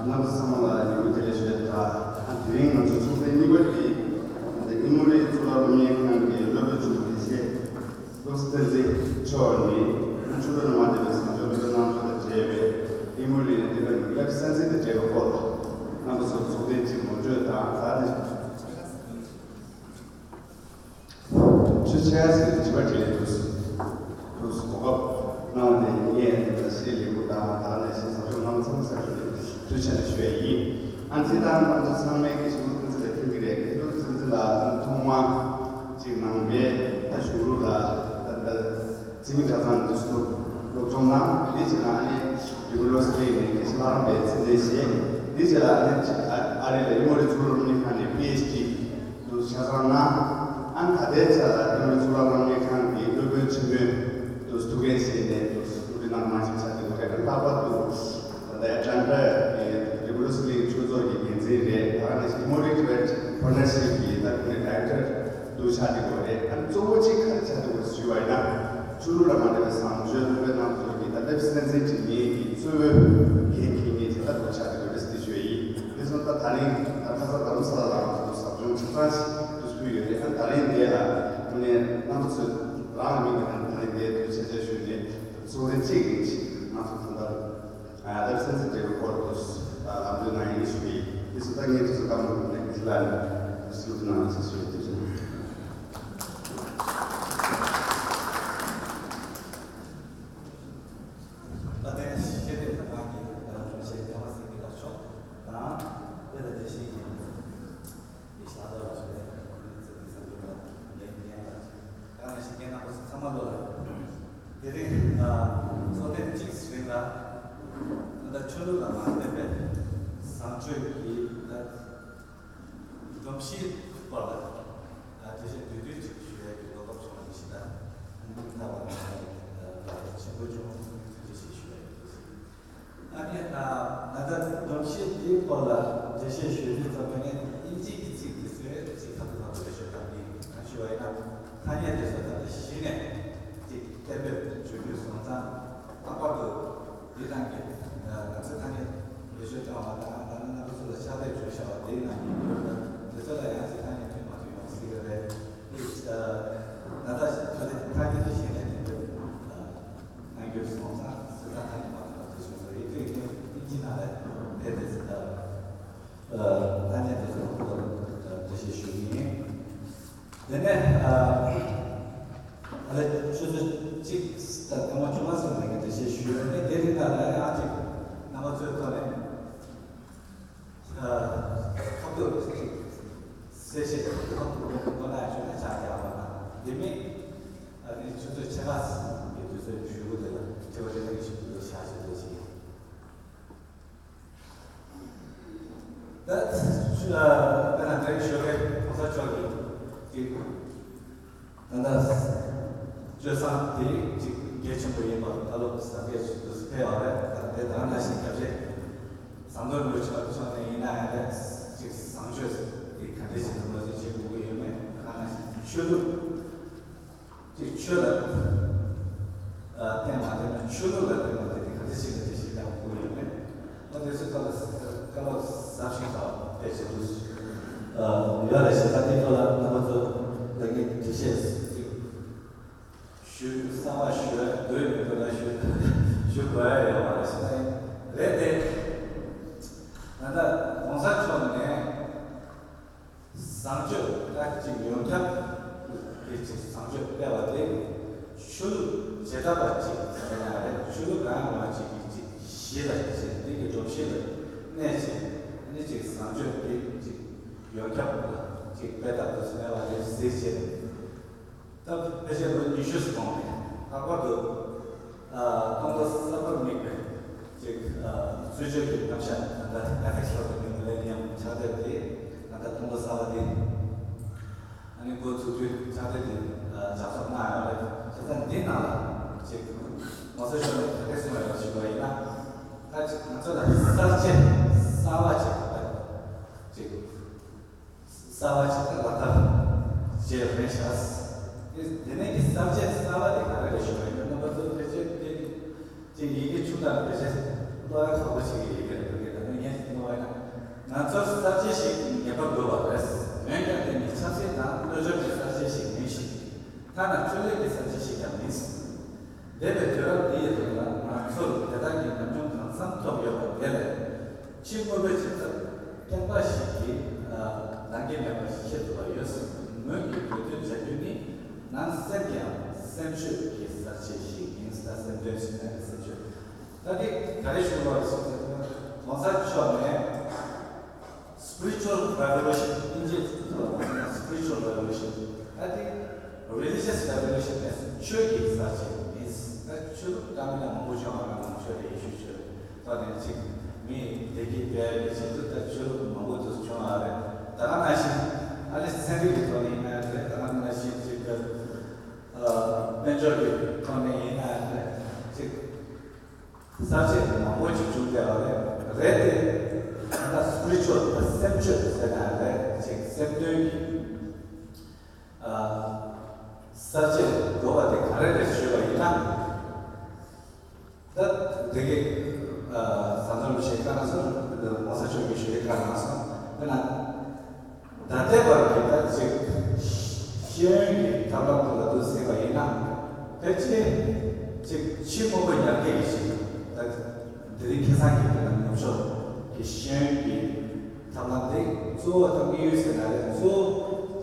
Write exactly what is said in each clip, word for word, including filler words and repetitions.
རྣམ་པ་ཚང་མ་ལ་ཡུལ་དེ་ལས་ཞུ་ཡ་ད། དེ་རིང་ང་ཚོ་ཚོགས་ཐེངས་གཉིས་པ་དེ་ཨི་མོ་རི་གཙུག་ལག་སློབ་གཉེར་ཁང་གི་སློབ་དཔོན་ཆེན་པོ་དགེ་བཤེས་བློ་བཟང་བསྟན་འཛིན་མཆོག་ནས་ཆོ་འཕྲུལ་ནང་མ་འདས་པའི་བཟང་སྤྱོད་སློབ་དཔོན་རྣམ་ཚོ་དང་འབྲེལ་བའི་ཨི་མོ་རི་ནས་འདི་ག་ནས་སླེབས་སན་ཚིག་དང་འབྲེལ་བའི་སྐོར་ལ་རྣམ་པ་ཚོར་ཚོགས་ཐེངས་གཅིག་ངོ་སྤྲོད་དང་ད་ནས། ཆུ་ཆེ་ཟེར་བྱིས་པ་དེ་ལས་འདུག་འདུག་གོ་སྐབས་གནང་བ་དེ་ངས་ད་ཤེས་ལེགས་པོ་དང་ད་ནས་ཤེས་བཟང་སྤྱོད་རྣམ་ཚང་ས་ཁྲོད་ནས་ཐུགས་རྗེ་ཆེ་ཞུ་ཡ་ཡིན། ཨ་ནི་ད་ང་ཚོ་ཚང་མས་དགེ་བཤེས་བློ་བཟང་བསྟན་འཛིན་ལ་མཁྱེན་གྱི་རེད། དགེ་བཤེས་བློ་བཟང་བསྟན་འཛིན་ལགས་ཐོག་མ་ཅིག་ནང་པའི་ད་གཞུང་ལུགས་ལ་ད་ད། འཛིན་གྲྭ་ཚང་དུ་སློབ་སློབ་སྦྱོང་གནང་། དེ་རྗེས་ལ་ཨ་ནི་ཡུ་ནི་ཝར་སི་ཊི་ནས་དགེ་བཤེས་ལྷ་རམས་པའི་མཚན་གནས་བཞེས། དེ་རྗེས་ལ་ཨ་ནི་ཨ་ཨ་རི་ལ་ཨི་མོ་རི་གཙུག་ལག་སློབ་གཉེར་ཁང་ནས་པི་ཨེཆ་ཌི་དུ་ཆ་ཚང་གནང་། ཨ་ནི་ད་ལྟའི་ཆ་ལ་ཨི་མོ་རི་གཙུག་ལག་སློབ་གཉེར་ཁང་གི་སློབ་དཔོན་ཆེན་མོའི་དུ་ཐུགས་འགན་བཞེས་ནས་དུ་སློབ་ཁྲིད་གནང་གནང་བཞིན་ཆགས་ཀྱི་ཡོད་རེད། ལྷག་པར་དུ་ད་ལྟའི་ཊན་ཌ་ཡུ་ནི་ཝར་སི་ཊི་ཆོས་ཚོགས་ཀྱི་འགན་འཛིན་རེད། ད་ག་ནང་བཞིན་ཨི་མོ་རི་ཊི་བེཊ་པར་ཊ་ནར་ཤིབ་ཀྱི་ད་ཁོང་ནས་ཌའི་རེག་ཊར་དུ་ཆགས་ཀྱི་ཡོད་རེད། ཨ་ནི་གཙོ་བོ་གཅིག་ག་རེ་ཆགས་ཀྱི་ཡོད་ཞུས་པ་ཡིན་ན། ཆོས་ལུགས་ལ་མ་འདྲ་བའི་བཟང་སྤྱོད་སློབ་དཔོན་རྣམ་ཚོ་གིས་ད་སླེབས་སན་ཚིག་འབྲི་མཁན་གྱི་གཙོ་བོའི་འགན་འཁྱེར་མཁན་དེ་ལྟ་བུ་ཆགས་ཀྱི་ཡོད་རེད་ཟེར་ཞུ་ཡ་ཡིན། དེ་སོང་ཙང་ད་རིང་ད་ཁ་སང་རྡ་རམ་ས་ལ་ལ་ང་ཚོ་ཟབ་སྦྱོང་ཆ་ཚང་ཞིག་ཏུ་ཕུལ་ཡོད་རེད། ཨ་ད་རིང་འདི་ལ་དངོས་གནས་རྣམ་པ་ཚོས་རང་ལ་དམིགས་ནས་ད་རིང་འདི་དུས་ཆ་ཆ་ཞུས་ནས་ཚོགས་རིམ་གཅིག་རིང་ཞིག་ང་ཚོ་ད་ལྟ་ལ་སེམས་ཚེ་འབྲས་བུ་སྐོར་དུ་ལམ་སྟོན་གནང་ཡིན་ཞུ་ཡིན། དེ་ཚོ་ད་ངས་དུས་ཚོད་སྐར་མ་ལུག་ནས་འདི་ལ་ནས་སློབ་གནང་ཞེས་ཞུ་ཡིན། དེ་བཞིན། ད་ལྟའི་ཤེས་ལྡན་ལྷན་ཁང་གི་རང་སྐྱོང་ཆེད་ཀརྨ་སེང་གེ་ལགས་མཆོག་དང་དེ་ལ་དེ་བཞིན་གྱི་ཡི་ཤ་དོ་ལ་ཞུ་རེ་ཁུལ་ཚོ་གི་སང་ཕོད་ལ་ལས་ཉན་ལ་ཀ་ན་ཤི་ཀེ་ན་པོ་ཚང་མ་ལོ་ལ་དེ་རིང་ཚོགས་ཐེངས་གཅིག་རིང་ལ་ད་ཆོས་ལུགས་ལ་མ་བརྟེན་པའི་བཟང་སྤྱོད་ཀྱི་ད་སྒྲོམ་གཞིའི་སྐོར་ལ་འགྲེལ་བཤད་བསྡུས་བསྡུས་ཅིག་ཞུ་ཡ་གི་གོ་སྐབས་བྱུང་བ་ཞིག་ད་ད་བར་ན་ད་ཆེན་པོ་བྱུང་ཐུགས་རྗེ་ཆེ་ཞུ་ཡ་ཡོད། ཨ་ནི་ད་ལྟ་སྒྲོམ་གཞི་དེའི་སྐོར་ལ་འགྲེལ་བཤད་ཞུ་དུས་ཙམ་པ་ནས་དབྱིན་ཇིའི་གི་ཚིག་དེ་ཚོའི་ཚིག་ཐག་ཐག་ཏུ་རེ་ཞོ་བཏང་གི་གང་ཞུ་བ་ཡིན་ན་ཐ་སྙད་དེ་ཚོ་ད་ལྟ་གཞི་ནས་ཅིག་གཏན་འབེབས་བྱུང་རྒྱུ་སོང་ཙང་ལྷག་པར་དུ་འདི་རང་གི་ང་ཚོ་ཐ་སྙད་རེ་ཞོ་བཏང་བ་དང་ད་ནི་རྣམ་པ་ཚོ་ལ་ཕྱག་དེབ་བྱུང་བཞག་པ་དེའི་ནང་གི་ཡོད་ན་དེ་ཚོ་ལ་ཡང་ཅིག་ཐ་སྙད་མཐུན་མ་མཐུན་ཡོང་སྲིད་ཀྱི་རེད། དེ་ད་ལྟ་ཐ་སྙད་དེ་གཞི་ནས་གཏན་འབེབས། གནང་རྒྱུ་སོང་ཙང་སྲིད་ཏང་ཐ་སྙད་མ་ཐོན་པ་དེ་བྱུང་སོང་། ཡིག་ཐོག་ཡིན་ན་དབྱིན་ཇི་ནང་ལ་ཕེབས་ཏེ་སྲིད་ཏང་ཐ་སྙད་དེ་ཚོ་འགྲེལ་བཤད་ཞུ་གི་ཡིན། དེ་ནས་ཨ་ལས་ཆུ་ཚོད་གཅིག་དང་སྐར་མ་བཅོ་ལྔ་ཙམ་ནས་འགྲེལ་བཤད་ཞུ་ཡོད་མེད་དེ་རིགས་ལ་ཡང་ཅིག་རྣམ་པ་ཚོའི་ཐོག་ནས། ཁ་ཐུག་གསལ་བཤད་ཁ་ཐུག་མགོ་ན་ཆོད་ན་ཆ་རྒྱག་པ་དང་དེ་མིན་ཨ་ནི་ཆུ་ཚོད་ཕྱེད་ཀ་གི་དུས་ཚོད་ཞུ་དགོས་དེ་ལ་དྲི་བ་དྲི་ལན་ཞུ་དགོས་བྱ་ཞེས་བྱས་ཤིང་། ད་དཔེར་ན་ད་རིང་ཞོགས་ཀས་གོང་ས་མཆོག་གིས་ཀྱི། ད་ལྟ་སྤྱོད་བཟང་དེ་གཅིག་གལ་ཆེན་པོ་ཡིན་པ་བཀའ་སློབ་ཟབ་རྒྱས་ཤིག་ཏུ་ཕེབས་པ་རེད། ད་དེ་ད་ནང་བཞིན་སྐྱབས་རྗེ་ཟམ་གདོང་རིན་པོ་ཆེ་ལ་ཕྱོགས་ནས་ཡིན་ན་ཡང་རེད། གཅིག་བཟང་སྤྱོད་དེ་ག་འདྲ་ཞིག་ཏུ་ངོས་འཛིན་བྱེད་དགོས་ཀྱི་ཡོད་མེད། ད་ནང་བཞིན་ཆོས་ལུགས་གཅིག་ཆོས་ལ་བརྟེན་མ་བརྟེན་ན་ཆོས་ལུགས་ལ་བརྟེན་མ་བརྟེན་དེ་ག་འདྲ་ཞིག་ལ་འགྲེལ་བཤད་རྒྱག་དགོས་ཀྱི་ཡོད་མེད། ཨོ་དེ་ཚོའི་སྐོར་ལ་བཀའ་སློབ་ཟབ་ཞིང་ཚགས་པ་ཕལ་ཆེར་འདུག་ཡོད་རེད་ཞེས་ད་ལྟའི་ཐོག་ལ་རྣམ་པ་ཚོ་ལ་ངས་འགྲེལ་བཤད་ཞུ་གསར་པ་ཞུ་འདོད་མི་འདུག་ན་ཞུ་ཞུ་དགོས་ཡ་ཡོད་མ་རེད་ཞེས་ད་རེད་དེ། ད་ལྟ་གོང་ས་མཆོག་ནས། བཟང་སྤྱོད་ད་ཅིག་ཡོངས་ཁྱབ་ཀྱི་ཅིག་བཟང་སྤྱོད་སྤེལ་བ་དེ་ཆོས་ལུགས་བྱེ་བྲག་པ་ཅིག་ཟེར་ན་ཡང་རེད། ཆོས་ལུགས་གང་ཡང་མ་ཅིག་གི་ཅིག་གཞི་ལ་ཅིག་འདི་གི་སྒྲོམ་གཞི་ལ་གནས་ཅིག་ནི་ཅིག་བཟང་སྤྱོད་འདི་ཅིག་ཡོངས་ཁྱབ་ལ་ཅིག་སྤེལ་ཐབས་དུ་སྨྲས་པ་དེ་གཟིགས་བྱས། ད་ཕལ་ཆེར་ལོ་ཉི་ཤུ་སོང་ནས་ལྷག་པར་དུ་སྟོང་རྡོག་གསར་པར་དམིགས་པའི་ཅིག་རྩོད་བཅུད་ཀྱི་རྣམ་གཞག་ད་ལྟ་ཡ་ཐེག་ཤོག་ཏུ་མིང་ལ་ཉམས་ཕྱག་དེབ་དེ་ད་ལྟ་སྟོང་རྡོག་གསར་པ་དེ་ཨ་ནི་འགོ་ཚུགས་དུས་ཕྱག་དེབ་དེ་ལྗགས་རྩོམ་གནང་ཡོད་རེད། བྱས་ཙང་འདི་ནང་ལ་ཅིག་ངོ་སོ་ཤོར་ནས་ག་རེ་གསུངས་ཡོད་ཞུ་བ་ཡིན་ན་ད་ཅིག་ང་ཚོ་ལ་གསར་བརྗེ་གསར་བ་ཅིག་ཅིག་གསར་བ་ཞིག་ཏུ་ལག་བསྟར་བྱས་རེད་ཤག་དེ་དེ་ནས་ཀྱི་གསར་བརྗེ་གསར་བ་དེ་ག་རེ་རེད་ཞུ་བ་ཡིན་ན་རྣམ་པ་ ལ་བེད་སྤྱོད་གཏོང་ཡ་ཁག་པོ་ཞིག་ཡིན་པའི་འདུག་གི། ད་ནི་ངས་གཏོང་བ་ན། ང་ཚོར་གསར་བརྗེ་ཞིག་ངེས་པར་དགོས་པ་རེད། འོན་ཀྱང་དེ་ནི་ཆབ་སྲིད་དང་གནོད་སྦྱོར་གྱི་གསར་བརྗེ་ཞིག་མིན་ཞིང་། ཐ་ན་འཕྲུལ་ལས་ཀྱི་གསར་བརྗེ་ཞིག་ཀྱང་མིན། འདས་པའི་དུས་རབས་འདིའི་རིང་ལ་ང་ཚོར་དེ་དག་གི་ཉམས་མྱོང་གང་འཚམ་ཐོབ་ཡོད་པ་དེ་ལས། ཕྱི་དངོས་པོའི་བྱེད་ཐབས་རྐྱང་པ་ཞིག་གིས་ལང་གི་མེད་པ་ཤེས་ཐུབ་པ་ཡོད། ངོས་ཀྱི་དགོས་འདུན་བྱ་རྒྱུ་ནི་ནང་སེམས་ཀྱི་ཡང་སེམས་ཆོས་ཀྱི་གསར་བརྗེ་ཞིག་ཡིན། ད་སེམས་དོན་ཞིག་ནང་གི་སེམས་ཆོས། ད་དེ་ག་རེ་ཞུ་བ་རེད་ཟེར་ན། གོང་ས་མཆོག་ནས་spiritual revolution, དབྱིན་ཇིའི་ཐོག་ལ་ཡིན་ན་spiritual revolution, ད་དེ་religious revolution ནས་ཆོས་ཀྱི་གསར་བརྗེ་མིན། ད་ཆོས་ལུགས་འདྲ་མིན་མང་པོ་བྱུང་བ། ང་རང་ཆོས་རེད། ཡེ་ཤུ་ཆོས་རེད། ད་ནས་ཅིག་མི་བདེ་སྐྱིད་སྤེལ་གྱི་ཆེད་དུ་ད་ཆོས་ལུགས་མང་པོ་དུ་བྱུང་བ་རེད། ད་ག་ནང་བཞིན་ཨ་ནི་ཚན་རིག་གི་ཐོག་ནས་ཡིན་ན་རེད། ད་ག་ནང་བཞིན་ཅིག་དཔལ་འབྱོར་གྱི་ཐོག་ནས་ཡིན་ན་རེད། ཅིག་གསར་བརྗེ་མང་པོ་ཅིག་བྱུང་བསྡད་པ་རེད། རེད་དེ། ད་spiritual, ད་སེམས་ཆོས་ཟེར་ན་རེད། ཅིག་སེམས་དོན་གྱི་གསར་བརྗེ་དགོས་པ་དེ་ག་རེ་རེད་ཞུས་པ་ཡིན་ན། ད་འདི་གི་ས་མཚམས་ཞིག་བཀའ་གནང་སོང་། གོང་ས་མཆོག་གིས་ཞུ་བའི་བཀའ་གནང་སོང་། དཔེར་ན། ད་ལྟའི་བར་གྱི་ད་ཅིག་ཤེས་ཡོན་གྱི་ཐབས་ལམ་དུ་ལ་དུ་ཟེར་བ་ཡིན་ན། ཕལ་ཆེར་ཅིག་ཕྱི་དངོས་པོ་ཡར་རྒྱས་ཀྱི་ཞིག་ད་དེ་རིང་ཁ་སང་གི་དཔེར་ན་ནུབ་ཕྱོགས་ཀྱི་ཤེས་ཡོན་གྱི་ཐབས་ལམ་དེ་གཙོ་བོ་དང་དམིགས་ཡུལ་ཟེར་ན་རེད། གཙོ་བོ་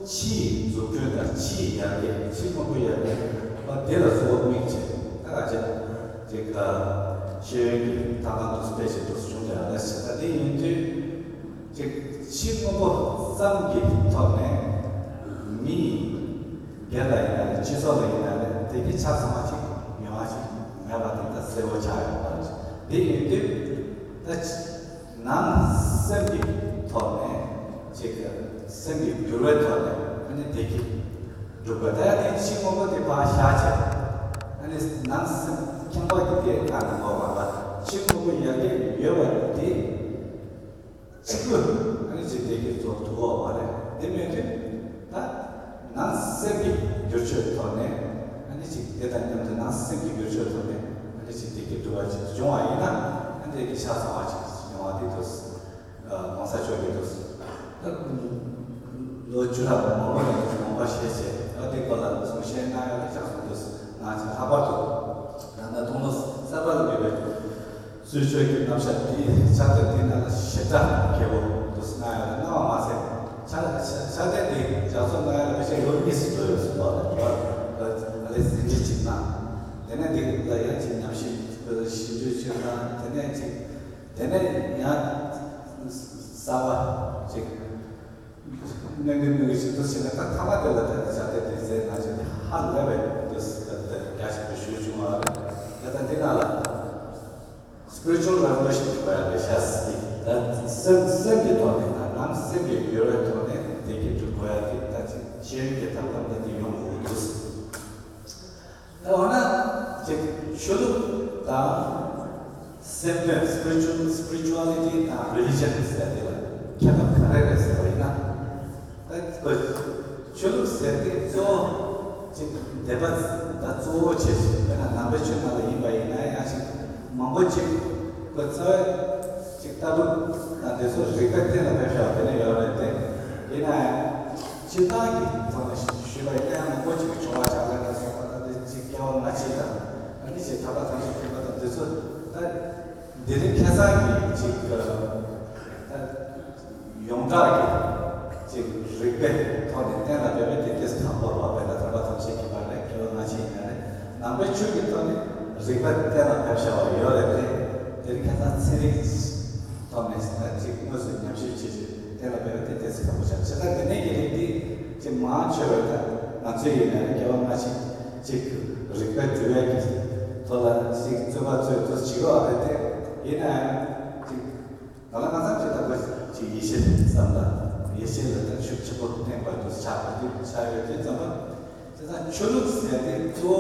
ཕྱིའི་འཛུགས་སྐྲུན་དང་ཕྱིའི་ཡར་རྒྱས། ཕྱི་དངོས་པོ་ཡར་རྒྱས་པ་དེ་ལ་གཙོ་བོ་དམིགས་བྱས། ད་ག་ཅིག་ཅིག་ཤེས་ཡོན་གྱི་ཐབས་ལམ་དུ་སྤེལ་བྱེད་དུ་བྱུང་བ་རེད་ཟེར། ད་དེ་ཡིན་དུས་ཅིག་ཕྱི་དངོས་པོ་ཙམ་གྱི་ཐོག་ནས་མི་སྒེར་ལ་ཡིན་ན་རེད། སྤྱི་ཚོགས་ལ་ཡིན་ན་རེད། དེ་གི་ཆ་ཚང་བ་ཅིག་ཡོང་བ་ཅིག་མེད་པ་དེ་ད་གསལ་པོ་ཆགས་ཡོད་པ་རེད། དེ་ཡིན་དུས་ད་ནང་སེམས་ཀྱི་ཐོག་ནས་ཅིག་སེམས་ཀྱི་འགྱུར་བའི་ཐོག་ནས་ཨ་ནི་བདེ་སྐྱིད་སྒྲུབ་དགོས། ད་དེ་ཕྱི་དངོས་པོ་དེ་ཕར་བཞག་བྱས། ཨ་ནི་ནང་སེམས་ཁྱད་པར་གྱི་དེ་ག་ནང་པ་བ་ལ་ཕྱི་དངོས་པོ་ཡར་རྒྱས་ཡོད་པ་དེ་གཅིག་པུ་ཨ་ནི་ཅིག་བདེ་སྐྱིད་སྩོལ་ཐུབ་པ་མ་རེད། དེ་མེད་དུས་ད་ནང་སེམས་ཀྱི་འགྱུར་བཅོས་ཐོག་ནས་ཨ་ནི་ཅིག་དེ་དང་མཉམ་དུ་ནང་སེམས་ཀྱི་འགྱུར་བཅོས་ཐོག་ནས་ཨ་ནི་ཅིག་བདེ་སྐྱིད་སྒྲུབ་པ་ཅིག་བྱུང་བ་ཡིན་ན། ཨ་ནི་དེ་གི་ཆ་ཚང་བ་ཅིག་ཡོང་བ་དེ་འདུག་གོང་ས་མཆོག་གིས་འདུག་ད་ལོ་བཅུ་ཕྲག་མང་པོ་ནས་མང་པོ་བཤད་བྱས། ཨ་དེ་སྐོར་ལ་གསུང་བཤད་གནང་ཡག་ལ་ཕྱག་འཚལ་འདུག་ང་ཚོ་ལྷག་པར་དུ་ད་ལྟ་དུང་ལོ་གསར་པ་ལ་འབད་པའི་རྩོད་ཆོས་ཀྱི་རྣམ་གཞག་འདི་ཕྱག་དེབ་འདི་ནང་ལ་ཞིབ་ཕྲ་མཁས་པོ་འདུག་གནང་ཡག་ལ་གནང་བ་མ་ཟད། ཕྱག་ཕྱག་དེབ་འདི་ལྗགས་རྩོམ་གནང་ཡག་ལ་ཕལ་ཆེར་ལོ་གཉིས་སུ་འགྲོ་ཡོད་ཟེར་བ་ལ་ལ་ལས་ཟིན་བྲིས་ཅིག་གནང་། དེ་ནས་འདི་ལ་ཡང་ཅིག་ཉམས་ཞིབ་ཞིབ་འཇུག་བྱས་གནང་། དེ་ནས་ཅིག་དེ་ནས་ཡང་གསར་པ་ཅིག་གནོན་གི་གནོན་གི་ཞིག་ཏུ་བྱས་ནས། ད་ཐ་མ་དེ་ལ་ད་ལྟ་ཕྱག་དེབ་དེ་མཛད་གནང་བྱས་ནས་ཧ་ལས་པའི་འདུག་ད་ལྟ་རྒྱ་ཆེན་པོ་ཞུ་བྱུང་བ་རེད། ད་ལྟ་འདི་ནང་ལ་spiritual revolution ཞུ་བ་ཡང་རེད་ཤག་ཟེར། ད་སེམས་སེམས་ཀྱི་ཐོག་ནས་དང་ནང་སེམས་ཀྱི་འགྱུར་བའི་ཐོག་ནས་བདེ་སྐྱིད་སྒྲུབ་དགོས་ཡ་དེ་ད་ཅིག་ཤེས་ཡོན་གྱི་ཐབས་ལམ་ནས་དེ་ཡོང་དགོས་འདུག་ད་འོ་ན་ཅིག་ཆོས་ལུགས་དང་སེམས་དོན་spiritual spirituality དང་religion ཟེར་དེ་ལ་ཁྱད་པར་ག་རེ་རེད་ཟེར་བ་ཡིན་ན། ད་ཆོས་ལུགས་ཟེར་དེ་གཙོ་བོ་ཅིག་སྡེ་པ་ད་གཙོ་བོ་བྱས་ཤིང་། དཔེར་ན་ནང་པའི་ཆོས་ནང་ལ་ཡིན་པ་ཡིན་ན་ཡང་ཅིག་མང་པོ་ཅིག་གི་རྩ་བའི་ཅིག་ལྟ་གྲུབ་དང་དེ་ཚོ་རིགས་པས་གཏན་ལ་ཕེབས་བཞག་དེ་ནས་ཡོད་རེད་དེ། ཡིན་ན་ཡང་སྤྱིར་བཏང་གི་ཐོག་ནས་ཞུས་པ་ཡིན་ན་ཡང་མང་པོ་ཅིག་གི་བྱུང་བ་ཆགས་ལས་ལ་སོགས་པ་དང་དེ་ཅིག་སྐྱེ་བ་སྔ་ཕྱི་དང་ཨ་ནི་ཅིག་ཐར་པ་ཐམས་ཅད་མཁྱེན་པ་དང་དེ་ཚོ་ད་དེ་རིང་ཁ་སང་གི་ཅིག་ད་ཡོངས་གྲགས་ཀྱི་ཅིག་རིགས་པའི་ཐོག་ནས་གཏན་ལ་འབེབས་པའི་དེ་ཏོག་ཙམ་ཁག་པོ་རེད་བ། དཔེར་ན་ཐར་པ་ཐམས་ཅད་མཁྱེན་པ་རེད། སྐྱེ་བ་སྔ་ཕྱི་ཡིན་ན་རེད། ནང་པའི་ཆོས་ཀྱི་ཐོག་ནས་རིགས་པ་གཏན་ལ་ཕེབས་བཞག་པ་ཡོད་རེད་དེ། དེ་རིང་ཁ་སང་ཚན་རིག་ཐོག་ནས་ད་ཅིག་དངོས་སུ་ཉམས་ཞིབ་བྱེད་ཅིག་གཏན་ལ་འབེབས་པ་དེ་ཏོག་ཙམ་ཁག་པོ་ཆགས། བྱས་ཙང་དེ་ནས་ཀྱི་རིགས་འདི་ཅིག་མང་ཆེ་བས་ད་ང་ཚོས་ཡིན་ན་རེད། སྐྱེ་བ་སྔ་ཕྱི་ཅིག་རིགས་པས་སྒྲུབ་ཡས་ཀྱི་ཐོག་ལ་ཅིག་རྩོད་པ་རྩོད་དུ་བྱེད་ཀྱི་ཡོད་རེད་དེ། ཡིན་ན་ཡང་ཅིག་ང་ལ་ང་ཚང་ཅིག་ད་ག་ཅིག་ཡེ་ཤེས་ཙམ་ལ་ཡེ་ཤེས་ལ་ད་ཤུགས་ཆེན་པོ་བརྟེན་པ་དུ་ཆགས་པ་དུ་ཆགས་ཡོད་དུས་ཙམ་པ། དེ་ཙང་ཆོས་ལུགས་ཟེར་དེ་གཙོ་བོ་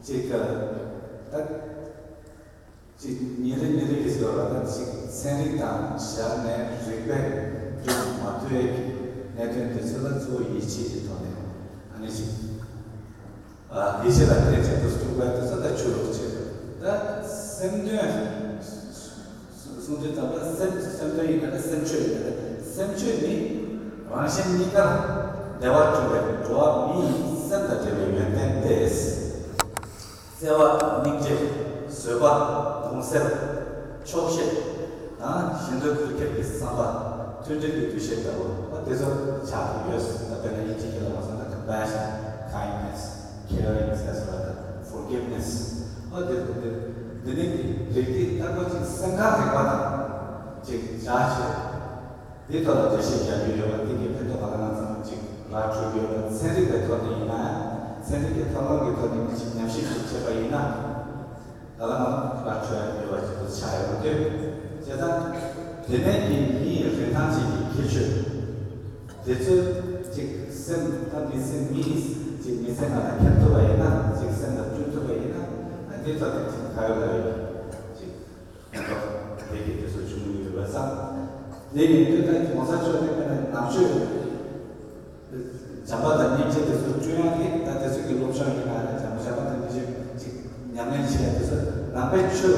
ཅིག་ད་ཅིག་ཉིན་རེ་ཉིན་རེ་གི་ཟེར་བ་ད་ཅིག་ཚན་རིག་དང་སྦྱར་ནས་རིགས་པས་སྒྲུབ་མ་ཐུབ་ཡས་ཀྱི་གནད་དོན་དེ་ཚོ་ལ་གཙོ་བོ་ཡིད་ཆེས་ཀྱི་ཐོག་ནས་ཨ་ནི་ཅིག་ཨ་ཡིད་ཆེས་ལ་དེ་ཆེད་དུ་སྤྲུགས་པའི་དེ་ཚོ་ད་ཆོས་ལུགས་ཆེད་དུ་ད་ སེམས་དོན། གསུང་དོན་དམ་པ་སེམས་སེམས་དོན་ཡིན་ན་ལ་སེམས་ཆོས་ཡིན་ན་ལ་སེམས་ཆོས་ནི་རང་གཞན་གཉིས་ཀར་བདེ་བ་སྐྲུན་པའི་འགྲོ་བ་མིའི་སེམས་དང་འབྲེལ་བའི་ཡོན་ཏན་ཏེ། བརྩེ་བ། སྙིང་རྗེ། བཟོད་པ། གདུང་སེམས། ཆོག་ཤེས་དང་གཞན་དོན་དུས་ཁྱབ་ཀྱི་བསམ་པ། མཐུན་སྒྲིལ་གྱི་འདུ་ཤེས་ལྟ་བུ་འོ་དེ་ཚོ་ཆགས་ཀྱི་ཡོད། ད་དཔེར་ན་དབྱིན་ཇི་སྐད་ལ་མ་སོང་ན་compassion, kindness, caring ཟེར་སོགས་ལ་forgiveness འོ་དེ་དེ་འདི་ནི་རིགས་འདི་ལྟ་བུ་ཅིག་སེམས་ཁམས་རིག་པ་དང་ཅིག་བྱ་ཞིང་། དེའི་ཐོག་ལ་འགྲེལ་བཤད་རྒྱག་རྒྱུ་ཡོད་པ་དེ་གའི་ཕན་ཐོགས་ག་ལ་ང་ཚང་མ་ཅིག་ར་འཕྲོད་ཀྱི་ཡོད་པ་ཚན་རིག་པའི་ཐོག་ནས་ཡིན་ན་ཚན་རིག་གི་ཐབས་ལམ་གྱི་ཐོག་ནས་མི་ཅིག་ཉམས་ཞིབ་ཅིག་བྱས་པ་ཡིན་ན་ག་ལ་ང་ར་འཕྲོད་ཡ་ཡོད་པ་ཅིག་ཏུ་ཆགས་ཡོང་དུས་བྱས་ཙང་དེ་ནས་ཀྱི་མི་ཡི་རིན་ཐང་ཅན་གྱི་ཁྱད་ཆོས་དེ་ཚོ་ཅིག་སེམས་དང་མི་སེམས་མི་ཅིག་མི་ཚེ་ནང་ལ་འཁྱེར་ཐུབ་པ་ཡིན་ན་ཅིག་སེམས་ལ་བསྐྲུན་ཐུབ་པ་ཡིན་ན་དེ་ཐོག་ནས་ཅིག་ག་ཡོད་ལ་ཡོད་ཅིག་ཕན་ཐོགས་དེ་གི་དེ་ཚོ་བྱུང་ཡོད་པ་ཙང་། དེ་ཡིན་དུས་ད་གོང་ས་མཆོག་ནས་དཔེར་ན་ནང་ཆོས་བྱམས་པ་དང་སྙིང་རྗེ་དེ་ཚོ་བསྐྲུན་ཡག་གི་ད་དེ་ཚོ་གི་སློབ་སྦྱོང་ཡིན་ན་ལ་བྱམས་བྱམས་པ་དང་སྙིང་རྗེ་ཅིག་ཉམས་ལེན་བྱེད་ཡག་དེ་ཚོ་ནང་པའི་ཆོས་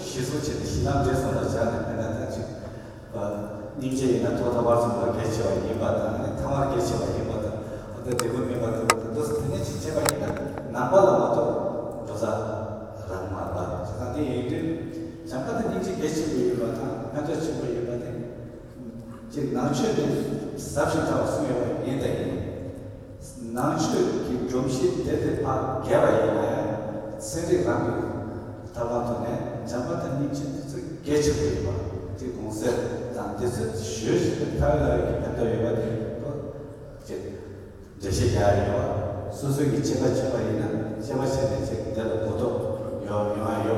གཞི་བཟུང་བྱས་ཏེ་གཞི་ལམ་འབྲས་གསུམ་ལ་སྦྱར་ནས་དཔེར་ན་ད་ཅིག་པ། སྙིང་རྗེ་ཡིན་ན་ཐོག་མཐའ་བར་གསུམ་ལ་གལ་ཆེ་བ་ཡིན་པ་དང་ཐ་མར་གལ་ཆེ་བ་ཡིན་པ་དང་འོ་ད་འབྲས་བུ་སྨིན་པ་དང་འོ་ད་འདུག་སེ་དེ་ནས་ཅིག་བྱས་པ་ཡིན་ན་ནང་པ་ལ་མ་གཏོགས་འགྲོ་ས་རག་མ་རེད་པ། བྱས་ཙང་དེ་ཡིན་དུས་བྱམས་པ་དང་སྙིང་རྗེ་གལ་ཆེན་པོ་ཡོད་པ་དང་ཕན་ཐོགས་ཆེན་པོ་ཡོད་པ་དེ་ཅིག་ནང་ཆོས་དེ་ཟབ་ཞིང་ཕྲ་བ་གསུངས་ཡོད་པ་ཡིན་ད་ཡིན། ནང་ཆོས་ཀྱི་སྒྲོམ་གཞི་དེ་དེ་ཕར་བརྒལ་བ་ཡིན་ན་ཡང་ཚན་རིག་རང་གི་ཐབས་ལམ་ཐོག་ནས་བྱམས་པ་དང་སྙིང་རྗེ་དེ་ཚོ་གལ་ཆེན་པོ་ཡིན་པ་དེ་གོང་གསལ་དང་དེ་ཚོ་ཞོལ་ཞིག་ཏུ་ཁ་བའི་ལ་ཡོད་ཀྱི་ཕན་ཐོགས་ཡོད་པ་དེ་ཁོ་ཅེས་འགྲེལ་བཤད་རྒྱག་ཡ་ཡོད་པ། སོ་སོ་གི་དཔྱད་པ་བྱས་པ་ཡིན་ན་དཔྱད་པ་བྱས་ནས་ཅིག་དེ་ལ་གོ་རྟོགས་ཡོང་ཡོང་ཡ་ཡོད།